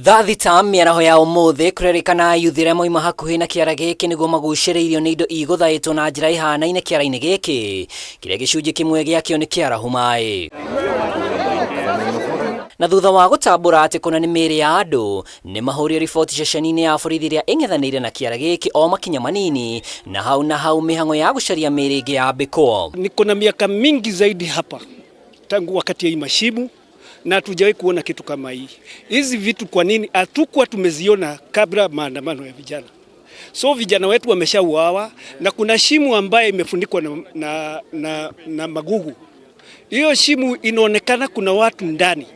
Thaa 6 mĩaraho ya ũmũthĩ, kũrerĩkana ayuthi arĩa moima hakuhĩ na kĩara gĩkĩ nĩguo magucĩrĩirio nĩ indo igũthaĩtwo na njĩra ĩhanaine kĩara-inĩ gĩkĩ, kĩrĩa gĩcunjĩ kĩmwe gĩakĩo nĩ kĩarahu maĩ. Na thutha wa gũtambũra atĩ kũna nĩ mĩĩrĩ ya andũ, nĩ mahũrire riboti ceceni-inĩ ya borithi ĩrĩa ĩng'ethanĩire na kĩara gĩkĩ o makinya manini, na hau mĩhang'o ya gũcaria mĩĩrĩ ĩngĩ yambĩkwo. Niko na miaka mingi zaidi hapa tangu wakati ya mashimu na hatujawahi kuona kitu kama hii. Hizi vitu kwa nini hatukuwa tumeziona kabla maandamano ya vijana? So vijana wetu wameshauawa na kuna shimu ambaye imefunikwa na magugu. Hiyo shimu inaonekana kuna watu ndani,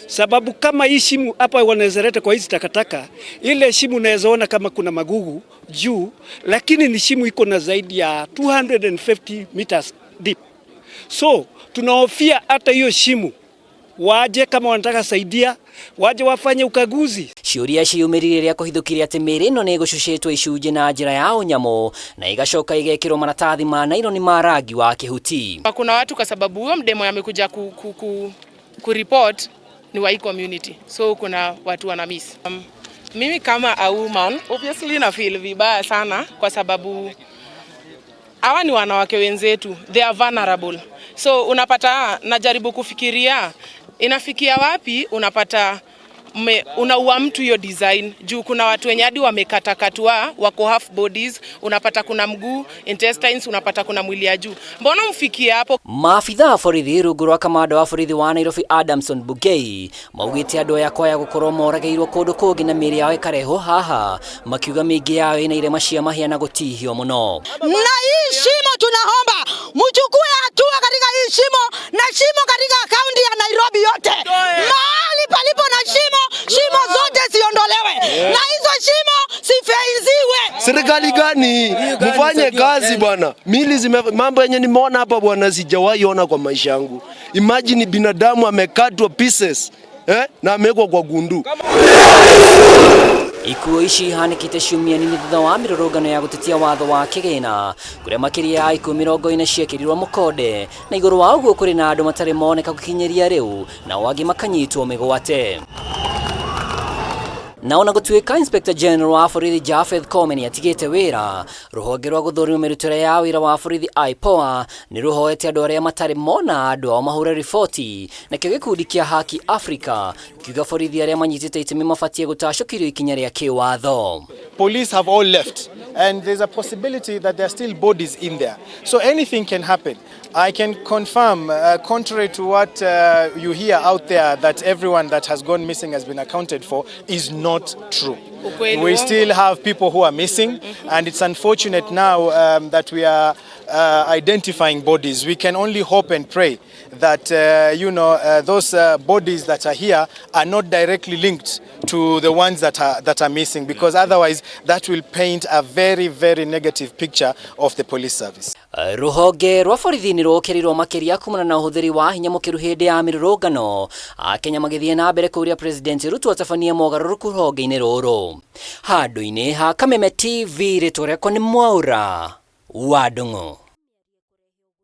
sababu kama hii shimu hapa wanaweza leta kwa hizi takataka, ile shimu unaweza ona kama kuna magugu juu, lakini ni shimu iko na zaidi ya 250 meters deep. So tunahofia hata hiyo shimu waje, kama wanataka saidia, waje wafanye ukaguzi. Ciũria ciumĩrire rĩrĩa kũhithũkire atĩ mĩĩrĩ ĩno nĩ ĩgũcucĩtwo icunjĩ na njĩra ya ũnyamũ na ĩgacoka ĩgekĩrwo maratathi ma naironi ma rangi wa kĩhuti. Kuna watu kwa sababu huyo mdemo amekuja ku report ni wa hii community, so kuna watu wana miss. Mimi kama a woman, obviously na feel vibaya sana kwa sababu hawa ni wanawake wenzetu, they are vulnerable. So unapata najaribu kufikiria inafikia wapi, unapata unaua mtu hiyo design juu kuna watu wenye hadi wamekatakatwa wako half bodies, unapata kuna mguu, intestines, unapata kuna mwili ya juu. Mbona mfikie hapo? Maabitha a borithi rungu rwa kamanda wa borithi wa Nairobi Adamson Bungei maugĩte andũ aya kwaya gũkorwo moragĩirwo kũndũ kũngĩ na mĩĩrĩ yao ĩkarehwo haha, makiuga mĩingĩ yao ĩna irema cia mahĩa na gũtihio mũno. Na hii shimo tunaomba mchukue hatua katika hii shimo na shimo katika kaunti ya Nairobi yote. Mahali palipo na shimo, shimo zote ziondolewe na hizo shimo zifenziwe. Serikali gani? Mfanye kazi bwana. Mili zime mambo yenye nimeona hapa bwana, sijawahi ona kwa maisha yangu. Imagine binadamu amekatwa pieces, eh, na amewekwa kwa gundu. Ikuũ ici ihanĩkĩte ciumia nini thutha wa mĩrũrũngano ya gũtetia watho wa kĩgĩna, kũrĩa makĩria ya ikuũ 40 ciekĩrirwo mũkonde, na igũrũ wa ũguo kũrĩ na andũ matarĩ moneka gũkinyĩria rĩu, nao angĩ makanyitwo mĩgwate. Na ona gũtuĩka Inspector General wa borithi Japheth Koome nĩ atigĩte wĩra, rũhonge rwa gũthũrima mĩrutĩre ya wĩra wa borithi IPOA nĩ rũhoete andũ arĩa matarĩ mona andũ ao mahũre riboti, nakĩo gĩkundi kĩa Haki Africa kiuga borithi arĩa manyitĩte itemi mabatiĩ gũtacũkĩrio ikinya rĩa kĩwatho. Police have all left and there's a possibility that there are still bodies in there. So anything can happen. I can confirm, contrary to what you hear out there, that everyone that has gone missing has been accounted for is not true. Ukweli We uongo. Still have people who are missing, and it's unfortunate now that we are identifying bodies. We can only hope and pray that those bodies that are here are not directly linked to the ones that are missing, because otherwise that will paint a very, very negative picture of the police service. Rũhonge rwa borithi nĩ rũkĩrĩirwo makĩria kumana na ũhũthĩri wa hinya mũkĩru hĩndĩ ya mĩrũrũngano, Akenya magĩthiĩ na mbere kũũria President Ruto atabanie mogarũrũku rũhonge-inĩ rũrũ. Handũ-inĩ ha Kameme TV, rĩtwa rĩakwa nĩ Mwaũra wa Ndung'u.